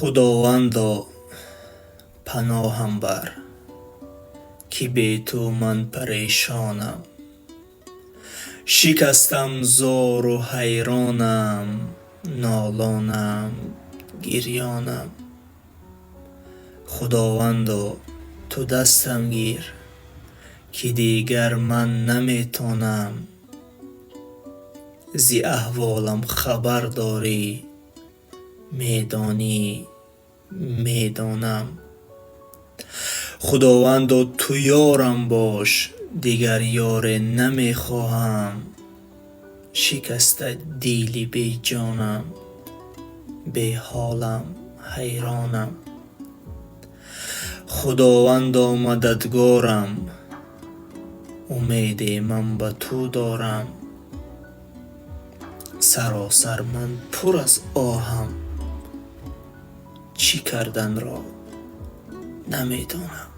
Худовандо, паноҳам бар, ки бе ту ман парешонам. Шикастам, зору ҳайронам, нолонам, гирёнам. Худовандо, ту дастам гир, ки дигар ман наметонам. Зи аҳволам хабар дорӣ, медонӣ, медонам. Худовандо, ту ёрам бош, дигар ёре намехоҳам. Шикаста дили беҷонам, беҳолам, ҳайронам. Худовандо, мададгорам, умеде ман ба ту дорам. Саросар ман пур аз оҳам, чӣ карданро намедонам.